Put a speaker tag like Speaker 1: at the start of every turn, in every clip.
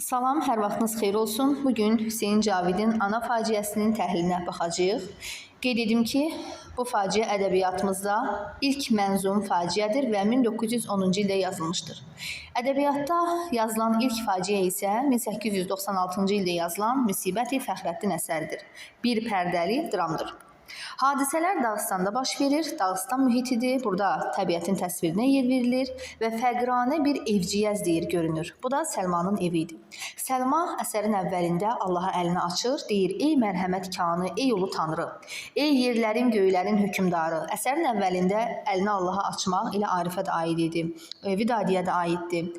Speaker 1: Salam, hər vaxtınız xeyir olsun. Bu gün Hüseyn Cavidin Ana faciəsinin təhlilinə baxacağıq. Qeyd edim ki, bu faciə ədəbiyyatımızda ilk mənzum faciədir və 1910-cu ildə yazılmışdır. Ədəbiyyatda yazılan ilk faciə isə 1896-cı ildə yazılan Müsibəti Fəxrəddin əsəridir. Bir pərdəli dramdır. Hadisələr Dağıstanda baş verir, Dağıstan mühitidir. Burada təbiətin təsvirinə yer verilir və fəqiranə bir evciyəz deyir görünür. Bu da Səlmanın evi idi. Səlma əsərin əvvəlində Allaha əlini açır, deyir: "Ey mərhəmət kanı, ey ulu Tanrı, ey yerlərin, göylərin hökmdarı." Əsərin əvvəlində əlini Allaha açmaq elə Arifə də aid idi, Vidadiyə də aiddir.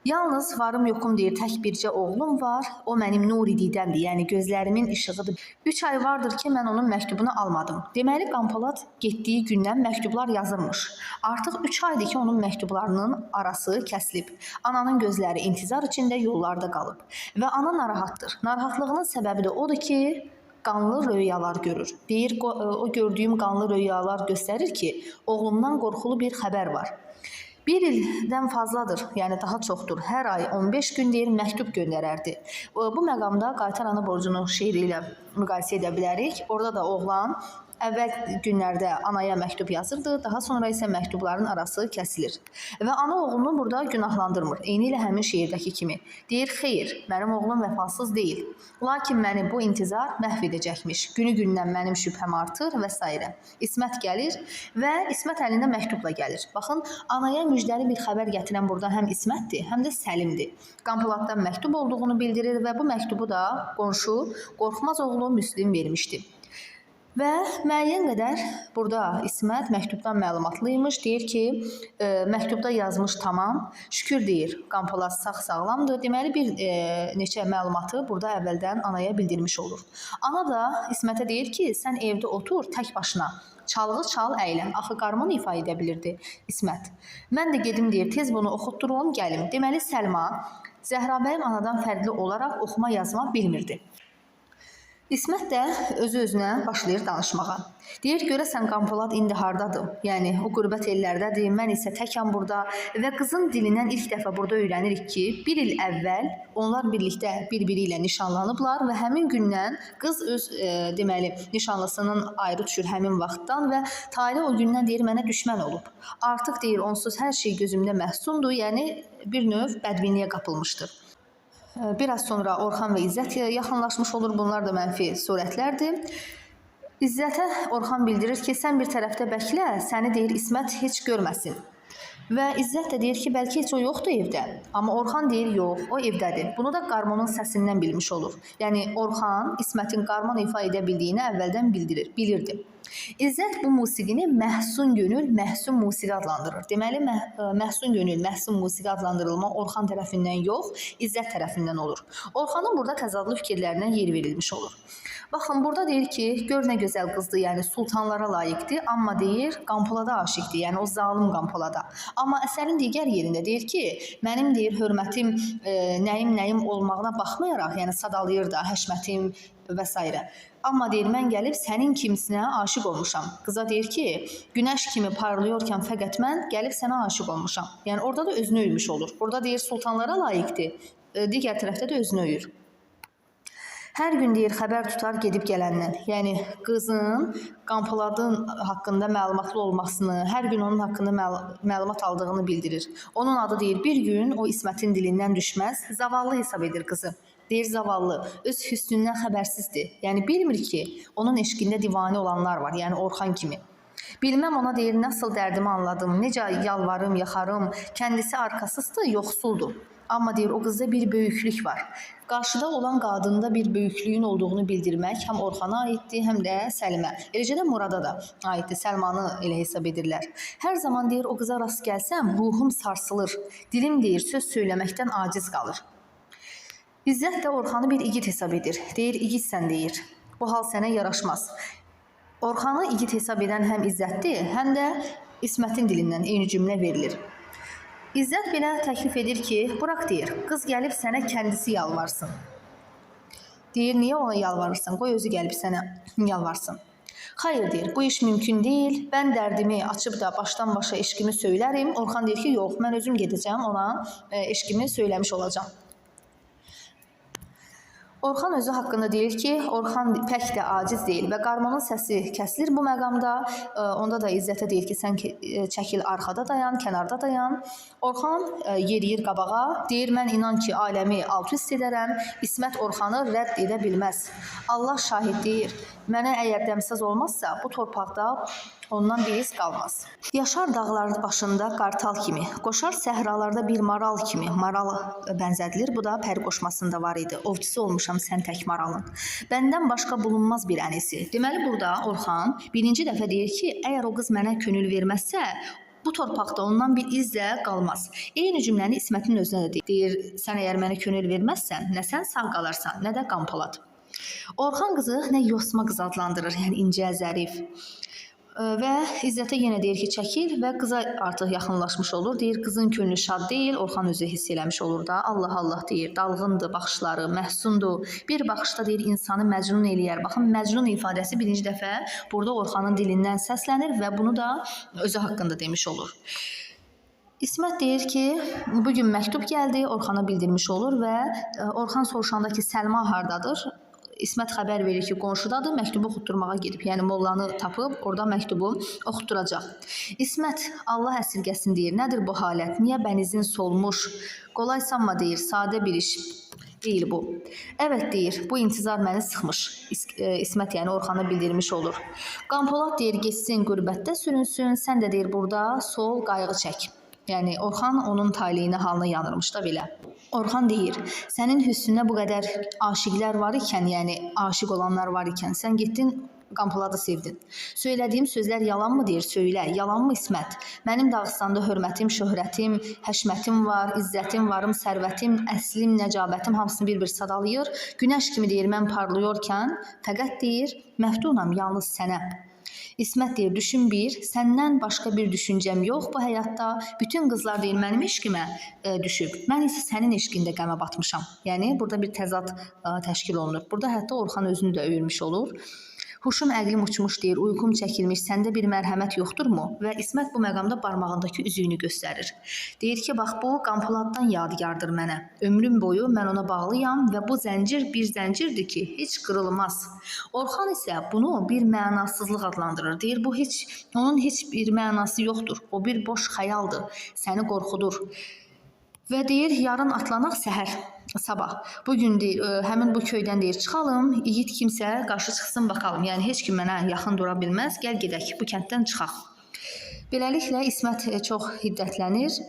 Speaker 1: Yalnız varım yoxum deyir, tək bircə oğlum var, o mənim nuri didəmdir, yəni gözlərimin işığıdır. 3 ay vardır ki, mən onun məktubunu almadım. Deməli, Qanpolad getdiyi gündən məktublar yazırmış. Artıq 3 aydır ki, onun məktublarının arası kəsilib. Ananın gözləri intizar içində yollarda qalıb. Və ana narahatdır. Narahatlığının səbəbi də odur ki, qanlı röyalar görür. Deyir, o gördüyüm qanlı röyalar göstərir ki, oğlumdan qorxulu bir xəbər var. Bir ildən fazladır, yəni daha çoxdur. Hər ay 15 gün deyir məktub göndərərdi. Bu məqamda Qaytar ana borcunu şeiri ilə müqayisə edə bilərik. Orada da oğlan əvvəl günlərdə anaya məktub yazırdı, daha sonra isə məktubların arası kəsilir. Və ana oğlunu burada günahlandırmır. Eynilə həmin şeirdəki kimi. Deyir, xeyr, mənim oğlum vəfasız deyil. Lakin məni bu intizar məhv edəcəkmiş. Günü-gündən mənim şübhəm artır və s. İsmət gəlir və İsmət əlində məktubla gəlir. Baxın, anaya müjdəli bir xəbər gətirən burada həm İsmətdir, həm də Səlimdir. Qanpoladdan məktub olduğunu bildirir və bu məktubu da qonşu Qorxmaz oğlu Müslim vermişdi. Və müəyyən qədər burada İsmət məktubdan məlumatlıymış. Deyir ki, məktubda yazmış tamam. Şükür deyir, Qanpolad sağ sağlamdır. Deməli bir neçə məlumatı burada əvvəldən anaya bildirmiş olur. Ana da İsmətə deyir ki, sən evdə otur tək başına. Çalğı çal, əylən. Axı qarmon ifa edə bilirdi İsmət. Mən də gedim deyir, tez bunu oxutdurum, gəlim. Deməli Səlma Zəhrabəyim anadan fərqli olaraq oxuma yazma bilmirdi. İsmət də özü-özünə başlayır danışmağa. Deyir, görəsən Qanpolad indi hardadır? Yəni o qürbət ellərdədir, mən isə təkəm burada və qızın dilindən ilk dəfə burada öyrənirik ki, bir il əvvəl onlar birlikdə bir-biri ilə nişanlanıblar və həmin gündən qız öz deməli nişanlısının ayrı düşür həmin vaxtdan və Tale o gündən deyir mənə düşmən olub. Artıq deyir onsuz hər şey gözümdə məhsundur, yəni bir növ bədbinliyə qapılmışdır. Biraz sonra Orxan və İzzət yaxınlaşmış olur. Bunlar da mənfi surətlərdir. İzzətə Orxan bildirir ki, sən bir tərəfdə bəklə, səni deyir İsmət heç görməsin. Və İzzət də deyir ki, bəlkə heç o yoxdur evdə. Amma Orxan deyir, yox, o evdədir. Bunu da qarmonun səsindən bilmiş olur. Yəni Orxan İsmətin qarmon ifa edə bildiyini əvvəldən bildirir, bilirdi. İzzət bu musiqini məhsun gönül, məhsun musiqi adlandırır. Deməli, məhsun gönül, məhsun musiqi adlandırılma Orxan tərəfindən yox, İzzət tərəfindən olur. Orxanın burada təzadlı fikirlərinə yer verilmiş olur. Baxın, burada deyir ki, gör nə gözəl qızdır, yəni sultanlara layiqdir, amma deyir, Qanpolada aşiqdir, yəni o zalım Qanpolada. Amma əsərin digər yerində deyir ki, mənim deyir, hörmətim nəyim olmağına baxmayaraq, yəni sadalayır da, həşmətim və s. Amma deyir, mən gəlib sənin kimisinə aşiq olmuşam. Qıza deyir ki, günəş kimi parlıyorkən fəqət mən gəlib sənə aşiq olmuşam. Yəni orada da özünü öymüş olur. Burada deyir, sultanlara layiqdir. Digər tərəfdə də özünü öyür. Hər gün deyir, xəbər tutar gedib gələndən. Yəni qızın Qanpoladın haqqında məlumatlı olmasını, hər gün onun haqqında məlumat aldığını bildirir. Onun adı deyir, bir gün o İsmətin dilindən düşməz, zavallı hesab edir qızı. Deyir, zavallı, öz hüsnündən xəbərsizdir. Yəni bilmir ki, onun eşqində divanə olanlar var, yəni Orxan kimi. Bilməm ona deyir, nasıl dərdimi anladım, necə yalvarım, yaxarım, kəndisi arkasızdır, yoxsuldur. Amma deyir, o qızda bir böyüklük var. Qarşıda olan qadında bir böyüklüyün olduğunu bildirmək həm Orxana aiddir, həm də Səlimə. Eləcə də Murada da aiddir. Səlmanı elə hesab edirlər. Hər zaman deyir, o qıza rast gəlsəm, ruhum sarsılır. Dilim deyir, söz söyləməkdən aciz qalır. İzzət də Orxanı bir igid hesab edir. Deyir, igidsən deyir. Bu hal sənə yaraşmaz. Orxanı igid hesab edən həm İzzətdir, həm də İsmətin dilindən eyni cümlə verilir. İzzət belə təklif edir ki, bırak deyir, qız gəlib sənə kəndisi yalvarsın. Deyir, niyə ona yalvarırsan, qoy özü gəlib sənə yalvarsın. Xeyr deyir, bu iş mümkün deyil, mən dərdimi açıb da başdan başa eşqimi söylərim. Orxan deyir ki, yox, mən özüm gedəcəm, ona eşqimi söyləmiş olacağam. Orxan özü haqqında deyir ki, Orxan pək də aciz deyil və qarmonun səsi kəsilir bu məqamda. Onda da İzzətə deyir ki, sən çəkil arxada dayan, kənarda dayan. Orxan yeriyir qabağa, deyir mən inan ki, aləmi alt-üst edərəm. İsmət Orxanı rədd edə bilməz. Allah şahid deyir, mənə əgər dəmsaz olmazsa, bu torpaqda ondan bir iz qalmaz. Yaşar dağların başında qartal kimi, qoşar səhralarda bir maral kimi. Maral bənzədilir. Bu da pəri qoşmasında var idi. Ovçusu olmuşam sən tək maralın. Bəndən başqa bulunmaz bir ənisi. Deməli burada Orxan birinci dəfə deyir ki, əgər o qız mənə könül verməzsə, bu torpaqda ondan bir iz də qalmaz. Eyni cümləni İsmətin özünə də deyir. Deyir, sən əgər mənə könül verməzsən, nə sən sağ qalarsan, nə də Qampolad. Orxan qızı nə yosma qız adlandırır, yəni incə, zərif. Və İzzətə yenə deyir ki, çəkil və qıza artıq yaxınlaşmış olur. Deyir, qızın könlü şad deyil. Orxan özü hiss eləmiş olur da. Allah Allah deyir, dalğındır baxışları, məhsundur. Bir baxışda deyir, insanı məcnun eləyər. Baxın, məcnun ifadəsi birinci dəfə burada Orxanın dilindən səslənir və bunu da özü haqqında demiş olur. İsmət deyir ki, bu gün məktub gəldi, Orxana bildirmiş olur və Orxan soruşanda ki, Səlma hardadır? İsmət xəbər verir ki, qonşudadır, məktubu oxutdurmağa gedib. Yəni mollanı tapıb orada məktubu oxutduracaq. İsmət Allah əsirgəsin deyir. Nədir bu halət? Niyə bənizin solmuş? Qolay sanma deyir, sadə bir iş deyil bu. Evet deyir, bu intizar məni sıxmış. İsmət yəni Orxana bildirmiş olur. Qampolad deyir, getsin qürbətdə sürünsün, sən də deyir burada sol qayğı çək. Yəni Orxan onun taleyinə halına yanırmış da belə. Orxan deyir, sənin hüsnünə bu qədər aşiqlər var ikən, yəni aşiq olanlar var ikən, sən getdin Qampoladı sevdin. Söylədiyim sözlər yalanmı deyir, söylə, yalanmı İsmət? Mənim Dağıstanda hörmətim, şöhrətim, həşmətim var, izzətim, varım, sərvətim, əslim, nəcabətim hamısını bir-bir sadalayır. Günəş kimi deyir, mən parlıyorkən, fəqət deyir, məftunam yalnız sənə. İsmət deyir, düşün bir, səndən başqa bir düşüncəm yox bu həyatda. Bütün qızlar deyir, mənim eşqimə düşüb. Mən isə sənin eşqində qəmə batmışam. Yəni burada bir təzad təşkil olunur. Burada hətta Orxan özünü də öyürmüş olur. Huşum əqlim uçmuş deyir, uyğum çəkilmiş, səndə bir mərhəmət yoxdurmu? Və İsmət bu məqamda barmağındakı üzüyünü göstərir. Deyir ki, bax bu Qampoladdan yadigardır mənə. Ömrüm boyu mən ona bağlıyam və bu zəncir bir zəncirdir ki, heç qırılmaz. Orxan isə bunu bir mənasızlıq adlandırır. Deyir, bu heç onun heç bir mənası yoxdur. O bir boş xəyaldır. Səni qorxudur. Və deyir, yarın atlanaq səhər, sabah. Bu gün deyir, həmin bu köydən deyir, çıxalım, igid kimsə qarşı çıxsın baxalım. Yəni heç kim mənə yaxın dura bilməz. Gəl gedək, bu kənddən çıxaq. Beləliklə İsmət çox hiddətlənir.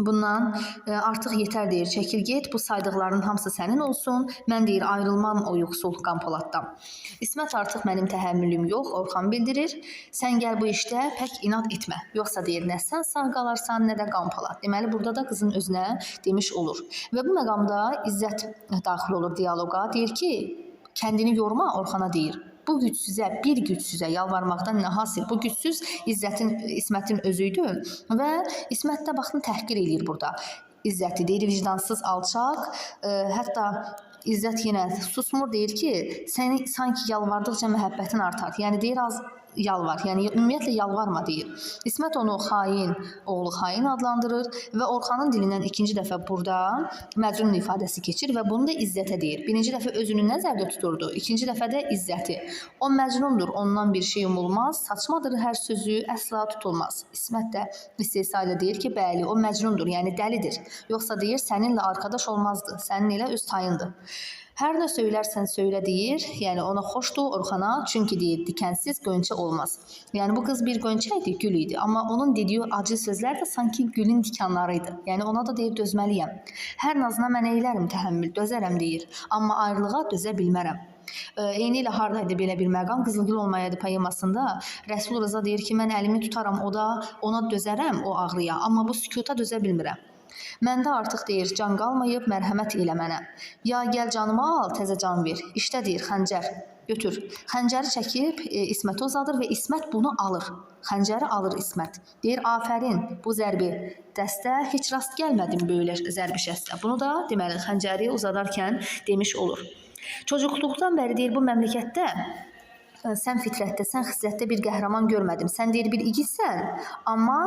Speaker 1: Bundan artıq yetər deyir, çəkil get, bu saydıqların hamısı sənin olsun. Mən deyir, ayrılmam o yoxsul Qampoladdan. İsmət artıq mənim təhəmmülüm yox, Orxan bildirir. Sən gəl bu işdə pək inad etmə. Yoxsa deyir, nə sən sağ qalarsan, nə də Qampolad. Deməli, burada da qızın özünə demiş olur. Və bu məqamda İzzət daxil olur dialoqa. Deyir ki, kəndini yorma, Orxana deyir. Bu gücsüzə, bir gücsüzə yalvarmaqdan nə hasil? Bu gücsüz İzzətin, İsmətin özüydü və İsmət də baxın təhqir eləyir burada. İzzəti deyir, vicdansız alçaq. Hətta İzzət yenə susmur, deyir ki, səni sanki yalvardıqca məhəbbətin artar. Yəni deyir, az yalvar. Yəni ümumiyyətlə yalvarma deyir. İsmət onu xain, oğlu xain adlandırır və Orxanın dilindən ikinci dəfə burada məcnun ifadəsi keçir və bunu da İzzətə deyir. Birinci dəfə özünü nəzərdə tuturdu, ikinci dəfə də İzzəti. O məcnundur, ondan bir şey umulmaz, saçmadır hər sözü, əsla tutulmaz. İsmət də istehza ilə deyir ki, bəli, o məcnundur, yəni dəlidir. Yoxsa deyir, səninlə arkadaş olmazdı, sənin elə öz tayındır. Hər nə söylərsən söylə deyir, yəni ona xoşdur Orxana, çünki deyir, dikənsiz gönçə olmaz. Yəni bu qız bir gönçə idi, gül idi, amma onun dediyi acı sözlər də sanki gülün tikanları idi. Yəni ona da deyir, dözməliyəm. Hər nazına mən eylərəm təhəmmül, dözərəm deyir, amma ayrılığa dözə bilmərəm. Eyni ilə haradaydı belə bir məqam? Qızılgül olmayaydı poemasında Rəsul Rza deyir ki, mən əlimi tutaram, o da ona dözərəm o ağrıya, amma bu sükuta dözə bilmirəm. Məndə artıq deyir, can qalmayıb, mərhəmət elə mənə. Ya gəl canımı al, təzə can ver. İşdə deyir, xəncər, götür. Xəncəri çəkib İsmətə uzadır və İsmət bunu alır. Xəncəri alır İsmət. Deyir, afərin, bu zərbi dəstə heç rast gəlmədim belə zərbi şəstə. Bunu da deməli, xəncəri uzadarkən demiş olur. Çocuqluqdan bəri deyir, bu məmləkətdə sən fitrətdə, sən xislətdə bir qəhrəman görmədim. Sən deyir, bir igidsən, amma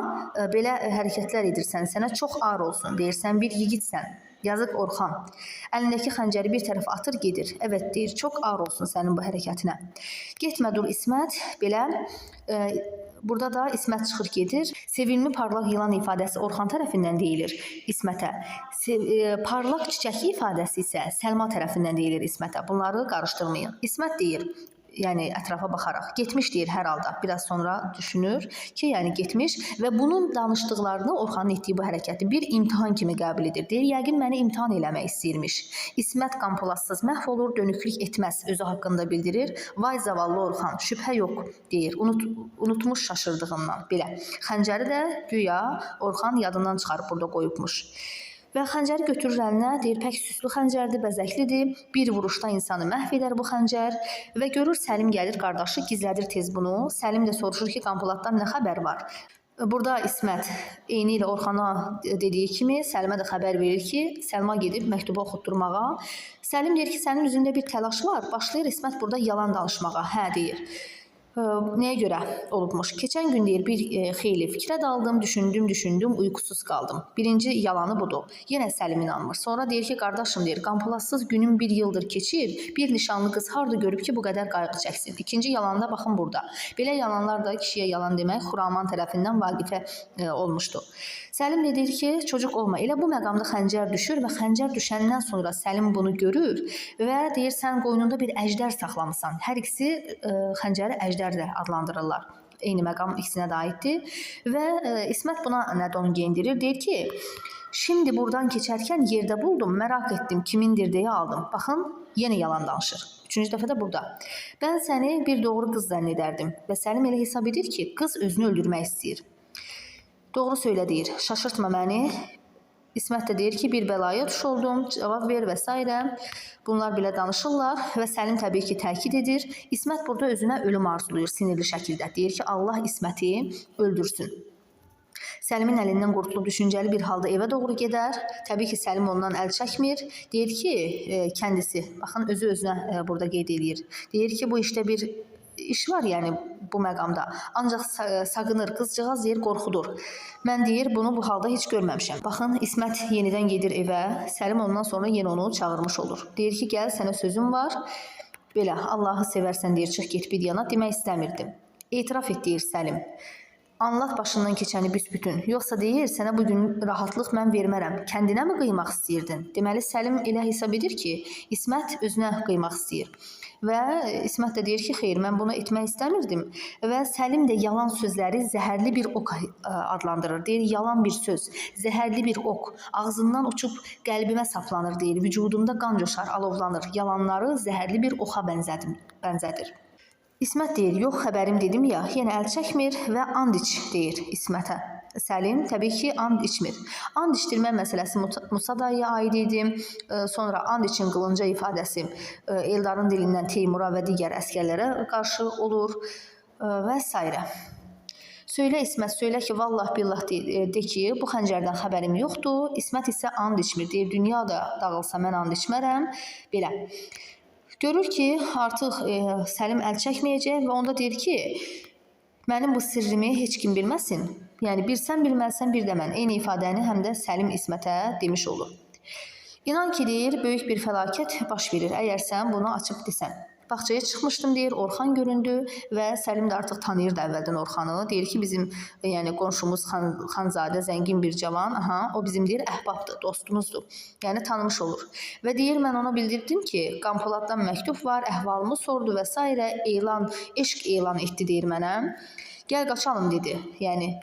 Speaker 1: belə hərəkətlər edirsən, sənə çox ar olsun. Deyir, sən bir yigidsən. Yazıq Orxan. Əlindəki xəncəri bir tərəfə atır, gedir. Evet deyir, çox ağır olsun sənin bu hərəkətinə. Getmə dur İsmət, belə burada da İsmət çıxır gedir. Sevimli parlaq yılan ifadəsi Orxan tərəfindən deyilir İsmətə. Parlaq çiçəkli ifadəsi isə Səlma tərəfindən deyilir İsmətə. Bunları qarışdırmayın. İsmət deyir, yəni ətrafa baxaraq getmiş deyir hər halda. Biraz sonra düşünür ki, yəni getmiş və bunun danışdıqlarını Orxanın etdiyi bu hərəkəti bir imtahan kimi qəbul edir. Deyir, yəqin məni imtahan eləmək istəyirmiş. İsmət Qampolatsız məhv olur, dönüklük etməz özü haqqında bildirir. Vay zavallı Orxan, şübhə yox deyir. Unutmuş şaşırdığından belə. Xəncəri də güya Orxan yadından çıxarıb burada qoyubmuş. Və xəncəri götürür əlinə, deyir, pək süslü xəncərdir, bəzəklidir. Bir vuruşda insanı məhv edər bu xəncər. Və görür Səlim gəlir, qardaşı gizlədir tez bunu. Səlim də soruşur ki, Qampoladdan nə xəbər var? Burada İsmət eyni ilə Orxana dediyi kimi Səlimə də xəbər verir ki, Səlma gedib məktubu oxutdurmağa. Səlim deyir ki, sənin üzündə bir təlaş var. Başlayır İsmət burada yalan danışmağa. Hə deyir. Nəyə görə olubmuş? Keçən gün deyir, bir xeyli fikrə daldım, düşündüm, uyğusuz qaldım. Birinci yalanı budur. Yenə Səlim inanmır. Sonra deyir ki, qardaşım deyir, Qampolatsız günüm bir yıldır keçir, bir nişanlı qız harda görüb ki, bu qədər qayğı çəksin. İkinci yalanda baxın burada. Belə yalanlar da kişiyə yalan demək Xuraman tərəfindən Vaqifə olmuşdu. Səlim də deyir ki, çocuk olma. Elə bu məqamda xəncər düşür və xəncər düşəndən sonra Səlim bunu görür və deyir, sən qoynunda bir əjdər saxlamısan. Hər ikisi xəncəri əjdər də adlandırırlar. Eyni məqam ikisinə də aiddir. Və İsmət buna nə don geyindirir? Deyir ki, şimdi buradan keçərkən yerdə buldum, merak etdim, kimindir deyə aldım. Baxın, yenə yalan danışır. Üçüncü dəfə də burada. Mən səni bir doğru qız zənn edərdim və Səlim elə hesab edir ki, qız özünü öldürmək istəyir. Doğru söylə deyir, şaşırtma məni. İsmət də deyir ki, bir bəlaya tuş oldum, cavab ver və s. Bunlar belə danışırlar və Səlim təbii ki, təkid edir. İsmət burada özünə ölüm arzulayır sinirli şəkildə. Deyir ki, Allah İsməti öldürsün. Səlimin əlindən qurtulub düşüncəli bir halda evə doğru gedər. Təbii ki, Səlim ondan əl çəkmir. Deyir ki, kəndisi, baxın, özü özünə burada qeyd eləyir. Deyir ki, bu işdə bir iş var, yəni bu məqamda. Ancaq saqınır, qızcığaz deyir, qorxudur. Mən deyir, bunu bu halda heç görməmişəm. Baxın, İsmət yenidən gedir evə. Səlim ondan sonra yenə onu çağırmış olur. Deyir ki, gəl, sənə sözüm var. Belə, Allahı sevərsən, deyir, çıx get bir yana, demək istəmirdim. Etiraf et, deyir Səlim. Anlat başından keçəni büsbütün. Yoxsa deyir, sənə bugün rahatlıq mən vermərəm. Kəndinə mi qıymaq istəyirdin? Deməli, Səlim elə hesab edir ki, İsmət özünə qıymaq istəyir. Və İsmət də deyir ki, xeyr, mən bunu etmək istəmirdim. Və Səlim də yalan sözləri zəhərli bir ok adlandırır. Deyir, yalan bir söz, zəhərli bir ok. Ağzından uçub qəlbimə saplanır, deyir. Vücudumda qan coşar, alovlanır. Yalanları zəhərli bir oxa bənzədir. İsmət deyir, yox xəbərim dedim ya, yenə əl çəkmir və and iç deyir İsmətə. Səlim təbii ki, and içmir. And içdirmə məsələsi Musa dayıya aid idi. Sonra and için qılınca ifadəsi Eldarın dilindən Teymura və digər əsgərlərə qarşı olur və s. Söylə İsmət, söylə ki, vallah billah de ki, bu xəncərdən xəbərim yoxdur. İsmət isə and içmir. Deyir, dünya da dağılsa mən and içmərəm. Belə. Görür ki, artıq Səlim əl çəkməyəcək və onda deyir ki, mənim bu sirrimi heç kim bilməsin. Yəni, bir sən bilməlisən, bir də mən. Eyni ifadəni həm də Səlim İsmətə demiş olur. İnan ki, deyir, böyük bir fəlakət baş verir, əgər sən bunu açıb desən. Bağçaya çıxmışdım, deyir, Orxan göründü və Səlim də artıq tanıyırdı əvvəldən Orxanı. Deyir ki, bizim yəni qonşumuz Xanzadə zəngin bir cavan, aha, o bizim deyir, əhbabdır, dostumuzdur. Yəni tanımış olur. Və deyir, mən ona bildirdim ki, Qampoladdan məktub var, əhvalımı sordu və s. Elan, eşq elan etdi, deyir mənə. Gəl qaçalım, dedi. Yəni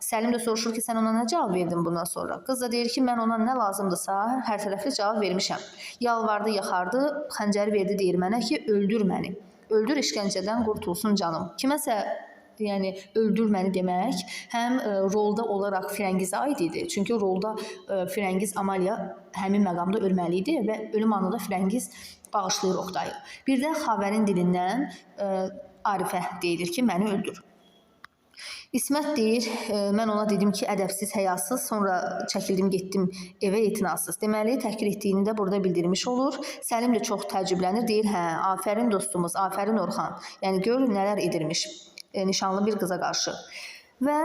Speaker 1: Səlim də soruşur ki, sən ona nə cavab verdin bundan sonra? Qız da deyir ki, mən ona nə lazımdırsa hər tərəfli cavab vermişəm. Yalvardı, yaxardı, xəncəri verdi, deyir mənə ki, öldür məni. Öldür, işgəncədən qurtulsun canım. Kiməsə, yəni öldür məni demək həm rolda olaraq Firəngizə aid idi. Çünki rolda Firəngiz Amaliya həmin məqamda ölməli idi və ölüm anında Firəngiz bağışlayır Oqtayı. Bir də Xavərin dilindən Arifə deyilir ki, məni öldür. İsmət deyir, mən ona dedim ki, ədəbsiz, həyasız, sonra çəkildim, getdim evə etinasız. Deməli, təhqir etdiyini də burada bildirmiş olur. Səlim də çox təəccüblənir, deyir, hə, afərin dostumuz, afərin Orxan. Yəni, gör nələr edirmiş nişanlı bir qıza qarşı. Və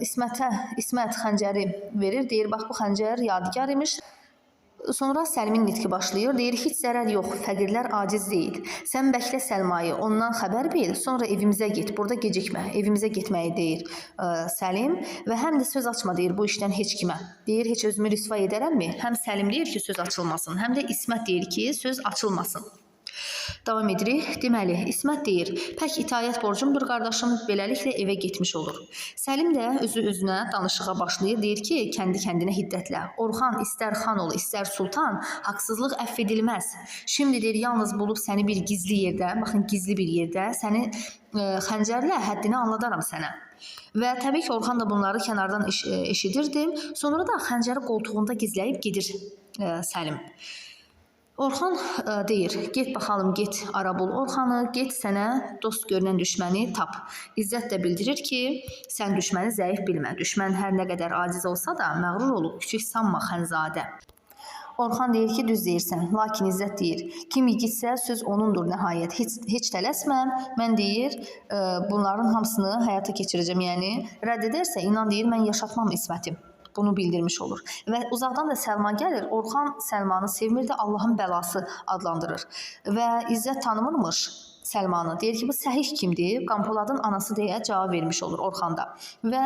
Speaker 1: İsmət xəncəri verir, deyir, bax, bu xəncər yadigar imiş. Sonra Səlimin nitqi başlayır. Deyir, heç zərər yox, fəqirlər aciz deyil. Sən bəklə Səlmayı, ondan xəbər bil, sonra evimizə get, burada gecikmə. Evimizə getməyi deyir Səlim və həm də söz açma deyir bu işdən heç kimə. Deyir, heç özümü rüsvay edərəmmi? Həm Səlim deyir ki, söz açılmasın, həm də İsmət deyir ki, söz açılmasın. Davam edirik. Deməli, İsmət deyir, pək itaət borcumdur qardaşım, beləliklə evə getmiş olur. Səlim də özü özünə danışığa başlayır, deyir ki, kəndi kəndinə hiddətlə, Orxan istər xan ol, istər sultan, haqsızlıq əfv edilməz. Şimdi deyir, yalnız bulub səni bir gizli yerdə, baxın gizli bir yerdə, səni xəncərlə həddini anladaram sənə. Və təbii ki, Orxan da bunları kənardan eşidirdi. Sonra da xəncəri qoltuğunda gizləyib gedir Səlim. Orxan deyir, get baxalım, get ara bul Orxanı, get sənə dost görünən düşməni tap. İzzət də bildirir ki, sən düşməni zəif bilmə. Düşmən hər nə qədər aciz olsa da məğrur olub, küçük sanma xənzadə. Orxan deyir ki, düz deyirsən. Lakin İzzət deyir, kim igidsə söz onundur nəhayət. Heç tələsmə. Mən deyir, bunların hamısını həyata keçirəcəm. Yəni rədd edərsə inan deyir, mən yaşatmam İsməti. Bunu bildirmiş olur. Və uzaqdan da Səlma gəlir. Orxan Səlmanı sevmirdi, Allahın bəlası adlandırır. Və İzzət tanımırmış Səlmanı. Deyir ki, bu səhih kimdir? Qampoladın anası deyə cavab vermiş olur Orxan da. Və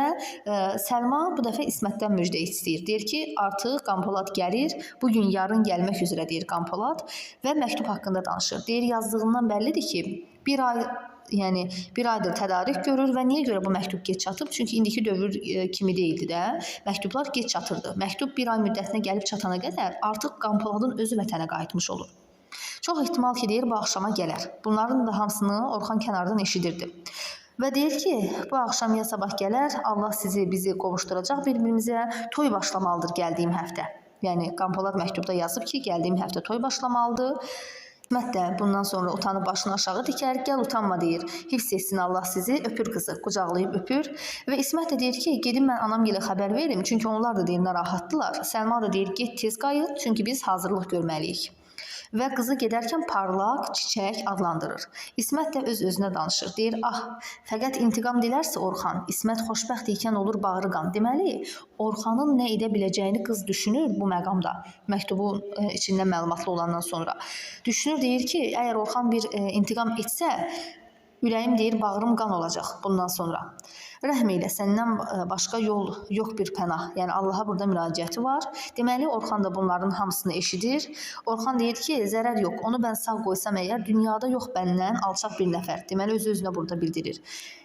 Speaker 1: Səlma bu dəfə İsmətdən müjdə istəyir. Deyir ki, artıq Qampolad gəlir. Bu gün yarın gəlmək üzrə deyir Qampolad və məktub haqqında danışır. Deyir, yazdığından bəllidir ki, bir ay, yəni bir aydır tədarük görür və niyə görə bu məktub gec çatıb? Çünki indiki dövr kimi deyildi də. Məktublar gec çatırdı. Məktub bir ay müddətinə gəlib çatana qədər artıq Qampoladın özü vətənə qayıtmış olur. Çox ehtimal ki, deyir, bu axşama gələr. Bunların da hamısını Orxan kənardan eşidirdi. Və deyir ki, bu axşam ya sabah gələr, Allah sizi bizi qovuşduracaq bir-birimizə, toy başlamalıdır gəldiyim həftə. Yəni Qampolad məktubda yazıb ki, gəldiyim həftə toy başlamalıdır. İsmət də bundan sonra utanıb başını aşağı dikər, gəl utanma deyir. Hifz etsin Allah sizi, öpür qızı, qucaqlayıb öpür. Və İsmət də deyir ki, gedim mən anam gilə xəbər verim, çünki onlar da deyir narahatdılar. Səlma da deyir, get tez qayıt, çünki biz hazırlıq görməliyik. Və qızı gedərkən parlaq çiçək adlandırır. İsmət də öz-özünə danışır. Deyir, ah, fəqət intiqam dilərsə Orxan, İsmət xoşbəxt ikən olur bağrı qan. Deməli, Orxanın nə edə biləcəyini qız düşünür bu məqamda. Məktubun içindən məlumatlı olandan sonra. Düşünür, deyir ki, əgər Orxan bir intiqam etsə, ürəyim deyir, bağrım qan olacaq bundan sonra. Rəhm eylə, səndən başqa yol yox bir pənah. Yəni Allaha burada müraciəti var. Deməli, Orxan da bunların hamısını eşidir. Orxan deyir ki, zərər yox, onu mən sağ qoysam əgər, dünyada yox bəndən alçaq bir nəfər. Deməli, özü-özünə burada bildirir.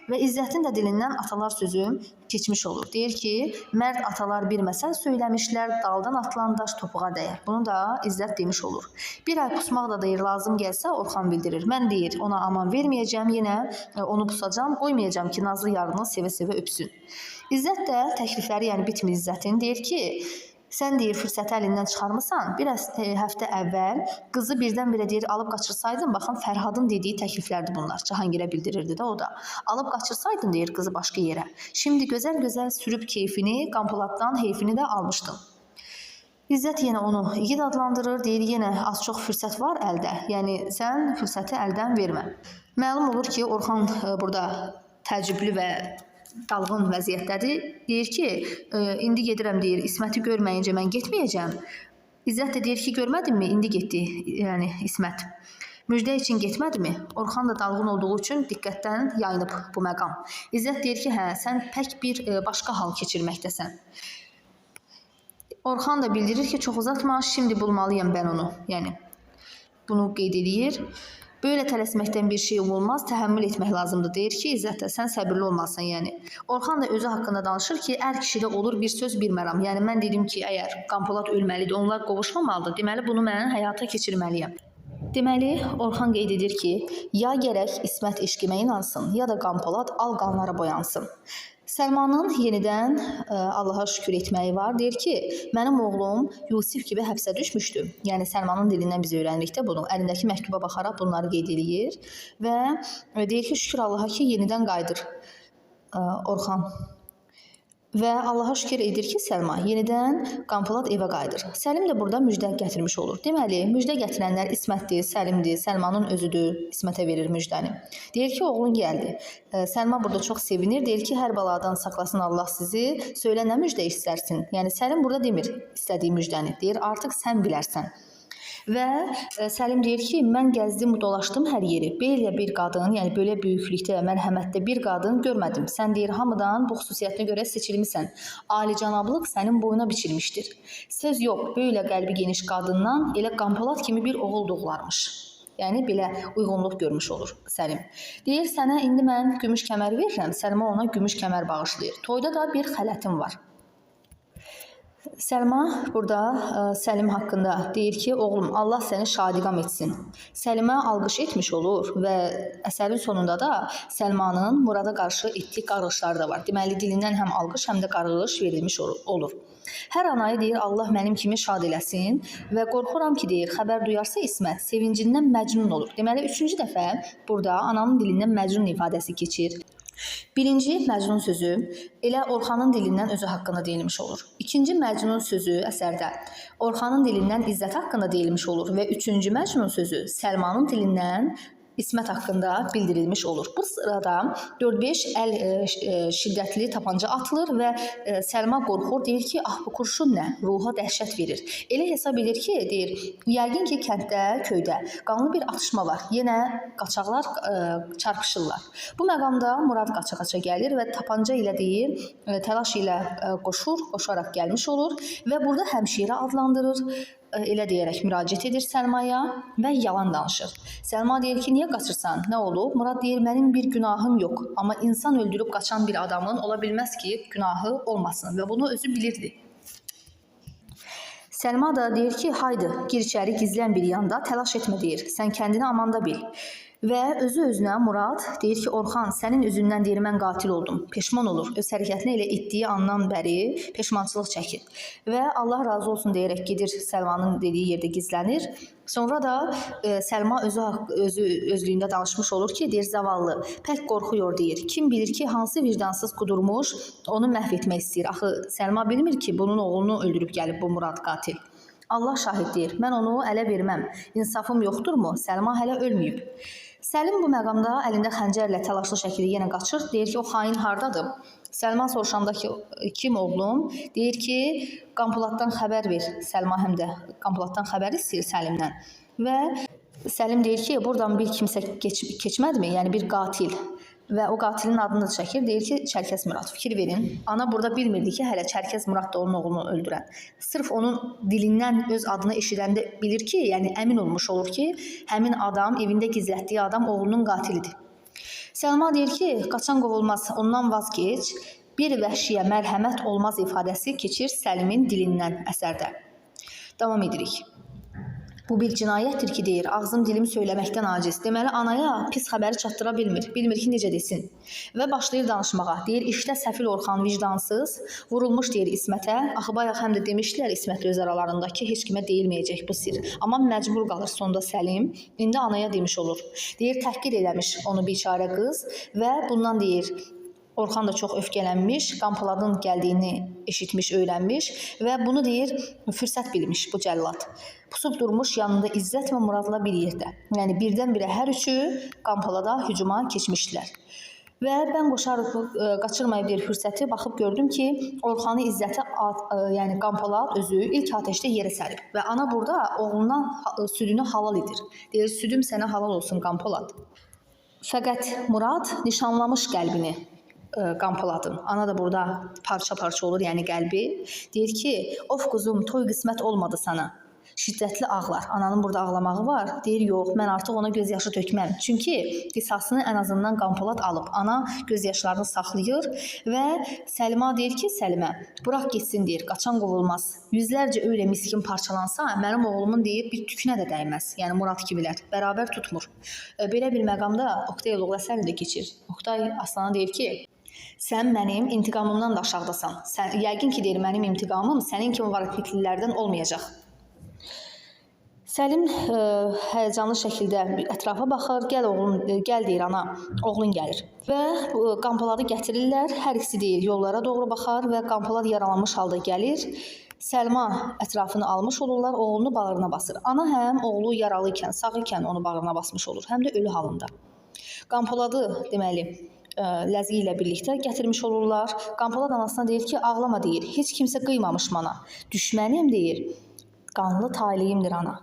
Speaker 1: Və İzzətin də dilindən atalar sözü keçmiş olur. Deyir ki, mərd atalar bir məsəl söyləmişlər, daldan atılan daş topuğa dəyər. Bunu da İzzət demiş olur. Bir ay pusmaq da deyir, lazım gəlsə, Orxan bildirir. Mən deyir, ona aman verməyəcəm, yenə onu pusacam, qoymayacam ki, nazlı yarını sevə-sevə öpsün. İzzət də təklifləri, yəni bitmir İzzətin, deyir ki, sən deyir, fürsəti əlindən çıxarmısan, bir həftə əvvəl qızı birdən-birə deyir, alıb qaçırsaydın, baxın Fərhadın dediyi təkliflərdir bunlar, Cahangirə bildirirdi də o da. Alıb qaçırsaydın, deyir, qızı başqa yerə. Şimdi gözəl-gözəl sürüb keyfini, Qampoladdan heyfini də almışdın. İzzət yenə onu igid adlandırır, deyir, yenə az-çox fürsət var əldə, yəni sən fürsəti əldən vermə. Məlum olur ki, Orxan burada təəccüblü və dalğın vəziyyətdədir. Deyir ki, indi gedirəm, deyir, İsməti görməyincə mən getməyəcəm. İzzət də deyir ki, görmədinmi? İndi getdi, yəni İsmət. Müjdə üçün getmədimi? Orxan da dalğın olduğu üçün diqqətdən yayınıb bu məqam. İzzət deyir ki, hə, sən pək bir başqa hal keçirməkdəsən. Orxan da bildirir ki, çox uzatma, şimdi bulmalıyam mən onu. Yəni, bunu qeyd eləyir. Belə tələsməkdən bir şey olmaz, təhəmmül etmək lazımdır. Deyir ki, İzzət də sən səbirli olmalısan, yəni. Orxan da özü haqqında danışır ki, ər kişidə olur bir söz, bir məram. Yəni, mən dedim ki, əgər Qampolad ölməlidir, onlar qovuşmamalıdır, deməli, bunu mən həyata keçirməliyəm. Deməli, Orxan qeyd edir ki, ya gərək İsmət eşqimə inansın, ya da Qampolad al qanlara boyansın. Səlmanın yenidən Allaha şükür etməyi var. Deyir ki, mənim oğlum Yusif kimi həbsə düşmüşdü. Yəni Səlmanın dilindən biz öyrənirik də bunu. Əlindəki məktuba baxaraq bunları qeyd eləyir və deyir ki, şükür Allaha ki, yenidən qayıdır Orxan. Və Allaha şükür edir ki, Səlma yenidən Qanpolad evə qayıdır. Səlim də burada müjdə gətirmiş olur. Deməli, müjdə gətirənlər İsmətdir, Səlimdir, Səlmanın özüdür, İsmətə verir müjdəni. Deyir ki, oğlun gəldi. Səlma burada çox sevinir. Deyir ki, hər baladan saxlasın Allah sizi. Söylə nə müjdə istərsin? Yəni Səlim burada demir istədiyi müjdəni. Deyir, artıq sən bilərsən. Və Səlim deyir ki, mən gəzdim, dolaşdım hər yeri. Belə bir qadın, yəni belə böyüklükdə və mərhəmətdə bir qadın görmədim. Sən deyir, hamıdan bu xüsusiyyətinə görə seçilmisən. Alicənablıq sənin boyuna biçilmişdir. Söz yox, belə qəlbi geniş qadından elə Qanpolad kimi bir oğul doğularmış. Yəni belə uyğunluq görmüş olur Səlim. Deyir, sənə indi mən gümüş kəmər verirəm. Səlma ona gümüş kəmər bağışlayır. Toyda da bir xələtim var. Səlma burada Səlim haqqında deyir ki, oğlum Allah səni şadiqam etsin. Səlimə alqış etmiş olur və əsərin sonunda da Səlmanın Murada qarşı etdiyi qarğışları da var. Deməli dilindən həm alqış, həm də qarğış verilmiş olur. Hər anayı deyir Allah mənim kimi şad eləsin və qorxuram ki, deyir, xəbər duyarsa İsmət sevincindən məcnun olur. Deməli üçüncü dəfə burada ananın dilindən məcnun ifadəsi keçir. Birinci məcnun sözü elə Orxanın dilindən özü haqqında deyilmiş olur. İkinci məcnun sözü əsərdə Orxanın dilindən İzzət haqqında deyilmiş olur və üçüncü məcnun sözü Səlmanın dilindən İsmət haqqında bildirilmiş olur. Bu sırada 4-5 əl şiddətli tapanca atılır və Səlma qorxur, deyir ki, ah bu kurşun nə? Ruha dəhşət verir. Elə hesab edir ki, deyir, yəqin ki, kənddə, köydə qanlı bir atışma var. Yenə qaçaqlar çarpışırlar. Bu məqamda Murad qaça-qaça gəlir və tapanca ilə deyir, təlaş ilə qoşur, qoşaraq gəlmiş olur və burada həmşirə adlandırır. Elə deyərək müraciət edir Səlmaya və yalan danışır. Səlma deyir ki, niyə qaçırsan? Nə olub? Murad deyir, mənim bir günahım yox. Amma insan öldürüb qaçan bir adamın ola bilməz ki, günahı olmasın və bunu özü bilirdi. Səlma da deyir ki, haydi, gir içəri, gizlən bir yanda, təlaş etmə deyir. Sən kəndini amanda bil. Və özü özünə Murad deyir ki, Orxan, sənin üzündən deyir, mən qatil oldum. Peşman olur. Öz hərəkətinə elə etdiyi andan bəri peşmançılıq çəkir. Və Allah razı olsun deyərək gedir Səlmanın dediyi yerdə gizlənir. Sonra da Səlma özü özlüyündə danışmış olur ki, deyir zavallı, pək qorxuyor deyir. Kim bilir ki, hansı vicdansız qudurmuş onu məhv etmək istəyir. Axı Səlma bilmir ki, bunun oğlunu öldürüb gəlib bu Murad qatil. Allah şahid deyir, mən onu ələ verməm. İnsafım yoxdurmu? Səlma hələ ölməyib. Səlim bu məqamda əlində xəncərlə təlaşlı şəkildə yenə qaçır. Deyir ki, o xain hardadır? Səlma soruşanda ki, kim oğlum? Deyir ki, Qanpoladdan xəbər ver. Səlma həm də Qanpoladdan xəbər istəyir Səlimdən. Və Səlim deyir ki, buradan bir kimsə keçmədimi? Yəni bir qatil. Və o qatilin adını da çəkir. Deyir ki, Çərkəz Murad. Fikir verin. Ana burada bilmirdi ki, hələ Çərkəz Murad da onun oğlunu öldürən. Sırf onun dilindən öz adını eşidəndə bilir ki, yəni əmin olmuş olur ki, həmin adam, evində gizlətdiyi adam oğlunun qatilidir. Səlma deyir ki, qaçan qovulmaz, ondan vazgeç. Bir vəhşiyə mərhəmət olmaz ifadəsi keçir Səlimin dilindən əsərdə. Davam edirik. Bu bir cinayətdir ki, deyir, ağzım dilim söyləməkdən aciz. Deməli, anaya pis xəbəri çatdıra bilmir. Bilmir ki, necə desin. Və başlayır danışmağa. Deyir, işdə səfil Orxan vicdansız, vurulmuş deyir İsmətə. Axı bayaq həm də demişdilər İsmətlə öz aralarında ki, heç kimə deyilməyəcək bu sir. Amma məcbur qalır sonda Səlim. İndi anaya demiş olur. Deyir, təhqir eləmiş onu biçarə qız və bundan deyir, Orxan da çox öfkələnmiş, Qanpoladın gəldiyini eşitmiş, öyrənmiş və bunu deyir, fürsət bilmiş bu cəllad. Pusub durmuş yanında İzzət və Muradla bir yerdə. Yəni birdən-birə hər üçü Qanpolada hücuma keçmişdilər. Və mən qoşarıq, qaçırmayıb bir fürsəti baxıb gördüm ki, Orxanı İzzəti, yəni Qanpolad özü ilk atəşdə yerə sərib və ana burada oğluna südünü halal edir. Deyir, südüm sənə halal olsun Qanpolad. Fəqət Murad nişanlamış qəlbini Qanpoladın. Ana da burada parça-parça olur, yəni qəlbi. Deyir ki, of quzum, toy qismət olmadı sana. Şiddətli ağlar. Ananın burada ağlamağı var. Deyir, yox, mən artıq ona göz yaşı tökməm. Çünki qisasını ən azından Qanpolad alıb. Ana göz yaşlarını saxlayır və Səlma deyir ki, Səlimə, bıraq getsin deyir, qaçan qovulmaz. Yüzlərcə öyle miskin parçalansa, mənim oğlumun deyir, bir tükünə də dəyməz. Yəni Murad kimilər bərabər tutmur. Belə bir məqamda Oqtay Eloğlu əsərini də keçir. Oqtay Aslana deyir ki, sən mənim intiqamımdan da aşağıdasan. Sən, yəqin ki, deyir, mənim intiqamım sənin kimi varlıqlılardan olmayacaq. Səlim həyəcanlı şəkildə ətrafa baxır. Gəl oğlum, gəl deyir ana, oğlun gəlir. Və Qampoladı gətirirlər. Hər ikisi deyir yollara doğru baxar və Qampolad yaralanmış halda gəlir. Səlma ətrafını almış olurlar, oğlunu bağrına basır. Ana həm oğlu yaralı ikən, sağ ikən onu bağrına basmış olur, həm də ölü halında. Qampoladı deməli Ləzgi ilə birlikdə gətirmiş olurlar. Qampolad anasına deyir ki, ağlama deyir. Heç kimsə qıymamış mana. Düşmənim deyir. Qanlı taleyimdir ana.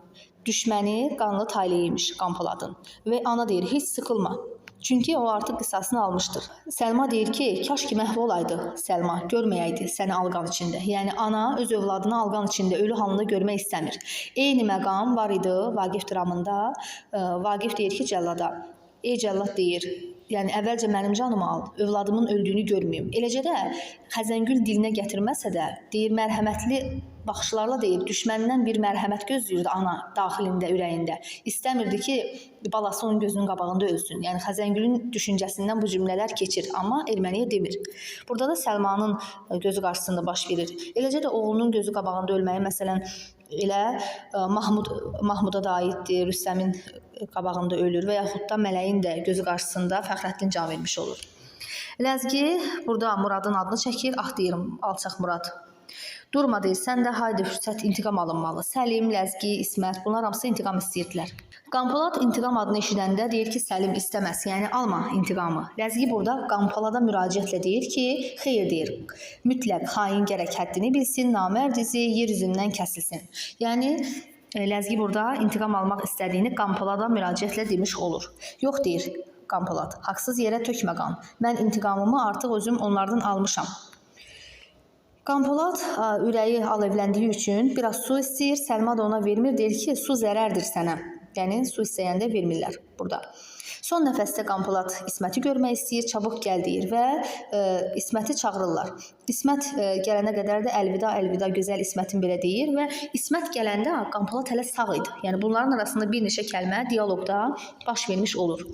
Speaker 1: Düşməni qanlı taleyiymiş Qampoladın. Və ana deyir, heç sıxılma. Çünki o artıq qisasını almışdır. Səlma deyir ki, kaş ki məhv olaydı Səlma, görməyəydi səni alqan içində. Yəni ana öz övladını alqan içində ölü halında görmək istəmir. Eyni məqam var idi Vaqif dramında. Vaqif deyir ki, cəllada. Ey cəllad deyir, yəni əvvəlcə mənim canımı al, övladımın öldüyünü görməyim. Eləcə də Xəzəngül dilinə gətirməsə də, deyir mərhəmətli baxışlarla deyir, düşmənindən bir mərhəmət gözləyirdi ana daxilində, ürəyində. İstəmirdi ki, balası onun gözünün qabağında ölsün. Yəni Xəzəngülün düşüncəsindən bu cümlələr keçir, amma erməniyə demir. Burada da Səlmanın gözü qarşısında baş verir. Eləcə də oğlunun gözü qabağında ölməyi məsələn elə Mahmuda da aiddir, Rüstəmin qabağında ölür və yaxud da Mələyin də gözü qarşısında Fəxrəddin can vermiş olur. Ləzgi burada Muradın adını çəkir. Ah deyirəm, alçaq Murad. Durma deyir, sən də haydi fürsət intiqam alınmalı. Səlim, Ləzgi, İsmət bunlar hamısı intiqam istəyirdilər. Qampolad intiqam adını eşidəndə deyir ki, Səlim istəməz, yəni alma intiqamı. Ləzgi burada Qampolada müraciətlə deyir ki, xeyir deyir. Mütləq xain gərək həddini bilsin, namərd izi yer üzündən kəsilsin. Yəni Ləzgi burada intiqam almaq istədiyini Qampolada müraciətlə demiş olur. Yox deyir Qampolad, haqsız yerə tökmə qan. Mən intiqamımı artıq özüm onlardan almışam. Qampolad ürəyi alovləndiyi üçün biraz su istəyir. Səlma da ona vermir, deyir ki, su zərərdir sənə. Yəni su istəyəndə vermirlər burada. Son nəfəsdə Qampolad İsməti görmək istəyir, çabuk gəl deyir və İsməti çağırırlar. İsmət gələnə qədər də əlvida, əlvida gözəl İsmətin belə deyir və İsmət gələndə Qampolad hələ sağ idi. Yəni bunların arasında bir neçə kəlmə dialoqda baş vermiş olur.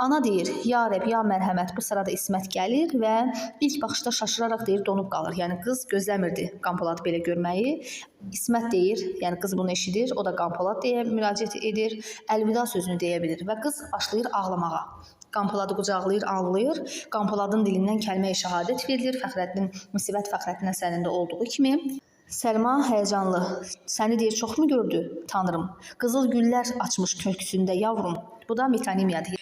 Speaker 1: Ana deyir, ya Rəbb, ya mərhəmət. Bu sırada İsmət gəlir və ilk baxışda şaşıraraq deyir, donub qalır. Yəni qız gözləmirdi Qampoladı belə görməyi. İsmət deyir, yəni qız bunu eşidir, o da Qampolad deyə müraciət edir, əlvida sözünü deyə bilir və qız başlayır ağlamağa. Qampoladı qucaqlayır, ağlayır. Qampoladın dilindən kəlmə-i şəhadət verilir. Fəxrəddin, Müsibət Fəxrəddin əsərində olduğu kimi. Səlma həyəcanlı. Səni deyir, çoxmu gördü Tanrım? Qızıl güllər açmış köksündə yavrum. Bu da metonimiyadır.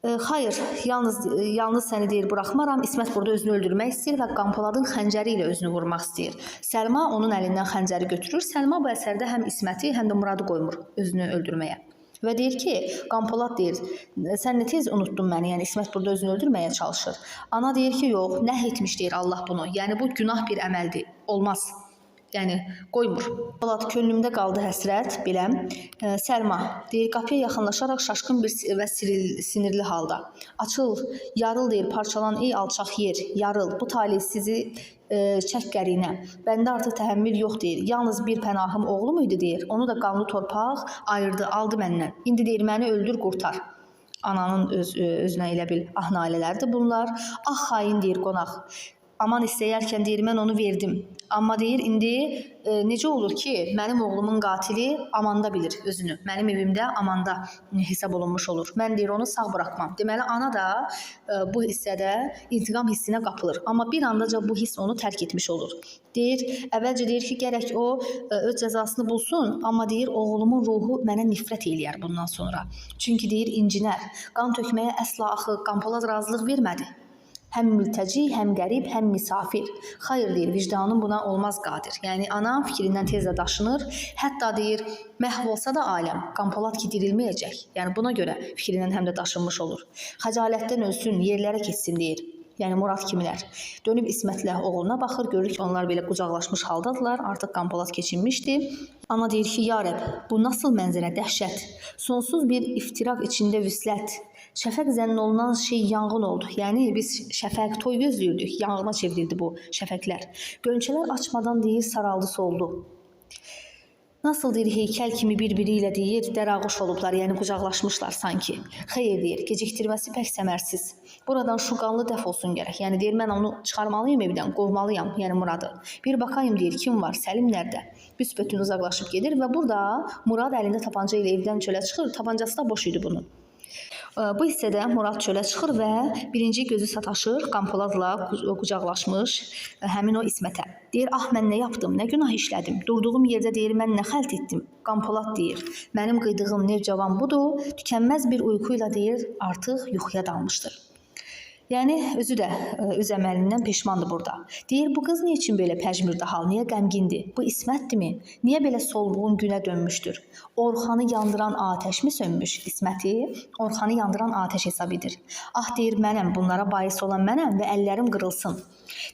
Speaker 1: Xayır, yalnız səni deyir, buraxmaram. İsmət burada özünü öldürmək istəyir və Qampoladın xəncəri ilə özünü vurmaq istəyir. Səlma onun əlindən xəncəri götürür. Səlma bu əsərdə həm İsməti, həm də Muradı qoymur özünü öldürməyə. Və deyir ki, Qampolad deyir, sən nə tez unutdun məni, yəni İsmət burada özünü öldürməyə çalışır. Ana deyir ki, yox, nəhy etmiş deyir Allah bunu. Yəni bu günah bir əməldir, olmaz. Yəni qoymur. Polad könlümdə qaldı həsrət, biləm. Səlma deyir, qapıya yaxınlaşaraq şaşqın bir və sinirli halda. Açıl, yarıl deyir, parçalan ey alçaq yer, yarıl. Bu talihsizi çək qərinə. Bəndə artıq təhəmmül yox deyir. Yalnız bir pənahım oğlum idi deyir. Onu da qanlı torpaq ayırdı, aldı məndən. İndi deyir, məni öldür, qurtar. Ananın özünə elə bil ah nalələrdir bunlar. Ah xain deyir qonaq. Aman istəyərkən deyir, mən onu verdim. Amma deyir, indi necə olur ki, mənim oğlumun qatili amanda bilir özünü. Mənim evimdə amanda hesab olunmuş olur. Mən deyir, onu sağ buraxmam. Deməli, ana da bu hissədə intiqam hissinə qapılır. Amma bir andaca bu hiss onu tərk etmiş olur. Deyir, əvvəlcə deyir ki, gərək o öz cəzasını bulsun, amma deyir, oğlumun ruhu mənə nifrət eləyər bundan sonra. Çünki deyir, incinər. Qan tökməyə əsla axı Qampolad razılıq vermədi. Həm mültəci, həm qərib, həm misafir. Xayır deyir, vicdanım buna olmaz qadir. Yəni ana fikrindən tez də daşınır. Hətta deyir, məhv olsa da aləm, Qampolad ki dirilməyəcək. Yəni buna görə fikrindən həm də daşınmış olur. Xəcalətdən ölsün, yerlərə keçsin deyir. Yəni Murad kimilər. Dönüb İsmətlə oğluna baxır, görür ki, onlar belə qucaqlaşmış haldadılar. Artıq Qampolad keçinmişdi. Ana deyir ki, ya Rəbb, bu nasıl mənzərə, dəhşət. Sonsuz bir iftiraq içində vüslət. Şəfəq zənn olunan şey yanğın oldu. Yəni biz şəfəq toy gözləyirdik. Yanğına çevrildi bu şəfəqlər. Gönçələr açmadan deyir, saraldı, soldu. Nasıl deyir, heykəl kimi bir-biri ilə deyir, dərağuş olublar, yəni qucaqlaşmışlar sanki. Xeyr deyir, gecikdirməsi pək səmərsiz. Buradan şu qanlı dəf olsun gərək. Yəni deyir, mən onu çıxarmalıyam evdən, qovmalıyam, yəni Muradı. Bir baxayım deyir, kim var, Səlim nədə? Büsbütün uzaqlaşıb gedir və burada Murad əlində tapanca ilə evdən çölə çıxır. Tapancası da boş idi bunun. Bu hissədə Murad çölə çıxır və birinci gözü sataşır Qanpoladla qucaqlaşmış həmin o İsmətə. Deyir, ah mən nə yapdım, nə günah işlədim. Durduğum yerdə deyir, mən nə xəlt etdim. Qanpolad deyir, mənim qıydığım nevcavan budur. Tükənməz bir uyku ilə deyir, artıq yuxuya dalmışdır. Yəni özü də öz əməlindən peşmandır burada. Deyir, bu qız niyə üçün belə pəjmürdə hal, niyə qəmgindir? Bu İsmətdirmi? Niyə belə solğun günə dönmüşdür? Orxanı yandıran atəş mi sönmüş? İsməti Orxanı yandıran atəş hesab edir. Ah deyir, mənəm, bunlara bais olan mənəm və əllərim qırılsın.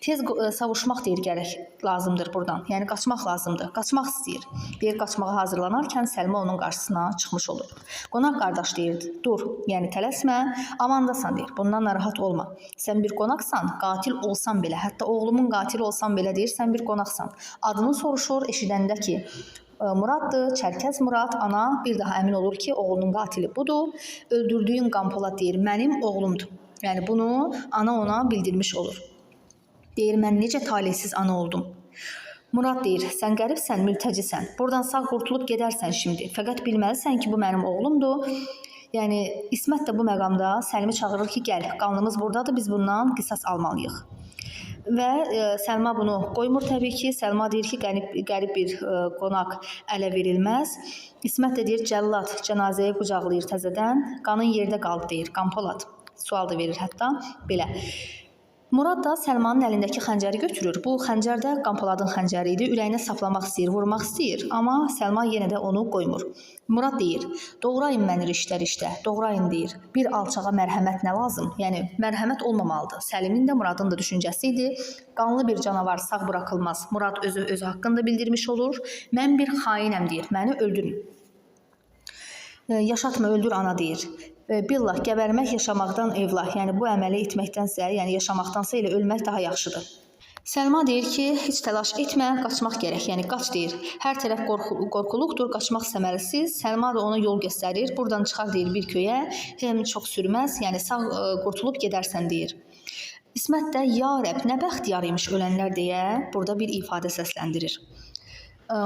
Speaker 1: Tez savuşmaq deyir gərək lazımdır buradan. Yəni qaçmaq lazımdır. Qaçmaq istəyir. Deyir, qaçmağa hazırlanarkən Səlma onun qarşısına çıxmış olur. Qonaq qardaş deyir, dur, yəni tələsmə, amandasan deyir. Bundan narahat olma. Sən bir qonaqsan, qatil olsan belə, hətta oğlumun qatili olsan belə deyir, sən bir qonaqsan. Adını soruşur, eşidəndə ki, Muraddır, Çərkəz Murad, ana bir daha əmin olur ki, oğlunun qatili budur. Öldürdüyün Qanpolad deyir, mənim oğlumdur. Yəni bunu ana ona bildirmiş olur. Deyir, mən necə talihsiz ana oldum. Murad deyir, sən qəribsən, mültəcisən. Buradan sağ qurtulub gedərsən şimdi. Fəqət bilməlisən ki, bu mənim oğlumdur. Yəni İsmət də bu məqamda Səlimi çağırır ki, gəl, qanlımız burdadır, biz bundan qisas almalıyıq. Və Səlma bunu qoymur təbii ki. Səlma deyir ki, qərib bir qonaq ələ verilməz. İsmət də deyir, cəllad cənazəyi qucaqlayır təzədən. Qanın yerdə qaldı deyir, Qanpolad. Sual da verir hətta belə. Murad da Səlmanın əlindəki xəncəri götürür. Bu xəncər də Qanpoladın xəncəri idi. Ürəyinə saplamaq istəyir, vurmaq istəyir, amma Səlma yenə də onu qoymur. Murad deyir, doğrayın məni riştə-riştə, doğrayın deyir. Bir alçağa mərhəmət nə lazım? Yəni mərhəmət olmamalıdır. Səlimin də Muradın da düşüncəsi idi. Qanlı bir canavar sağ buraxılmaz. Murad özü haqqında bildirmiş olur. Mən bir xainəm deyir, məni öldürün. Yaşatma, öldür ana deyir. Billah, gəbərmək yaşamaqdan evla. Yəni bu əməli etməkdənsə, yəni yaşamaqdansa elə ölmək daha yaxşıdır. Səlma deyir ki, heç təlaş etmə, qaçmaq gərək. Yəni qaç deyir. Hər tərəf qorxuluqdur, qaçmaq səmərəsiz. Səlma da ona yol göstərir. Buradan çıxar deyir bir köyə, həm çox sürməz, yəni sağ qurtulub gedərsən deyir. İsmət də ya Rəbb, nə bəxtiyar imiş ölənlər deyə burada bir ifadə səsləndirir.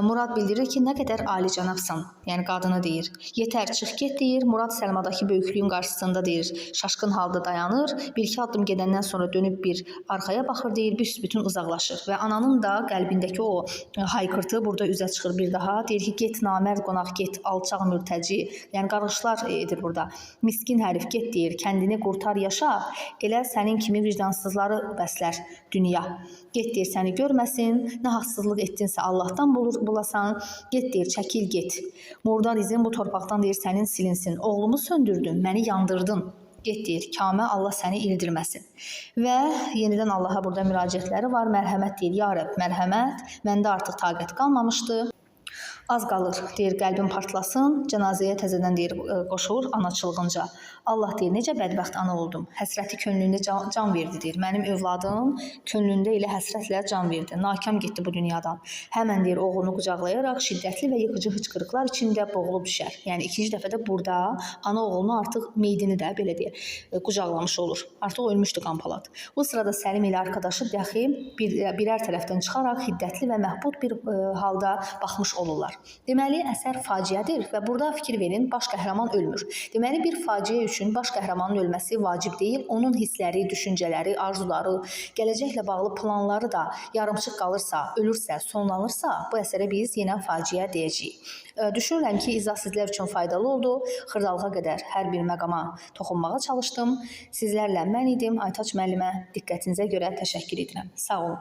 Speaker 1: Murad bildirir ki, nə qədər alicənabsan, yəni qadını deyir. Yetər, çıx get deyir. Murad Səlmadakı böyüklüyün qarşısında deyir, şaşqın halda dayanır. Bir-iki addım gedəndən sonra dönüb bir arxaya baxır deyir, büsbütün uzaqlaşır və ananın da qəlbindəki o haykırtı burada üzə çıxır bir daha. Deyir ki, get namərd qonaq, get alçaq mürtəci. Yəni qarğışlar edir burada. Miskin hərif get deyir, kəndini qurtar yaşa. Elə sənin kimi vicdansızları bəslər dünya. Get deyir, səni görməsin, nə haqsızlıq etdinsə Allahdan bulasan. Get deyir, çəkil get. Murdar izin bu torpaqdan deyir, sənin silinsin. Oğlumu söndürdün, məni yandırdın. Get deyir, kamə Allah səni ildirməsin. Və yenidən Allaha burada müraciətləri var. Mərhəmət deyir, ya Rəbb, mərhəmət. Məndə artıq taqət qalmamışdı. Az qalır, deyir, qəlbim partlasın. Cənazəyə təzədən deyir, qoşur ana çılğınca. Allah deyir, necə bədbəxt ana oldum. Həsrəti könlündə can verdi deyir. Mənim övladım könlündə elə həsrətlə can verdi. Nakam getdi bu dünyadan. Həmən deyir, oğlunu qucaqlayaraq şiddətli və yıxıcı hıçqırıqlar içində boğulub düşər. Yəni ikinci dəfə də burada ana oğlunu artıq meydini də belə deyək, qucaqlamış olur. Artıq ölmüşdü Qanpolad. Bu sırada Səlim ilə arkadaşı dəxi birər tərəfdən çıxaraq hiddətli və məhbud bir halda baxmış olurlar. Deməli, əsər faciədir və burada fikir verin, baş qəhrəman ölmür. Deməli, bir faciə üçün baş qəhrəmanın ölməsi vacib deyil. Onun hissləri, düşüncələri, arzuları, gələcəklə bağlı planları da yarımçıq qalırsa, ölürsə, sonlanırsa, bu əsərə biz yenə faciə deyəcəyik. Düşünürəm ki, izah sizlər üçün faydalı oldu. Xırdalığa qədər hər bir məqama toxunmağa çalışdım. Sizlərlə mən idim, Aytaç müəllimə. Diqqətinizə görə təşəkkür edirəm. Sağ olun.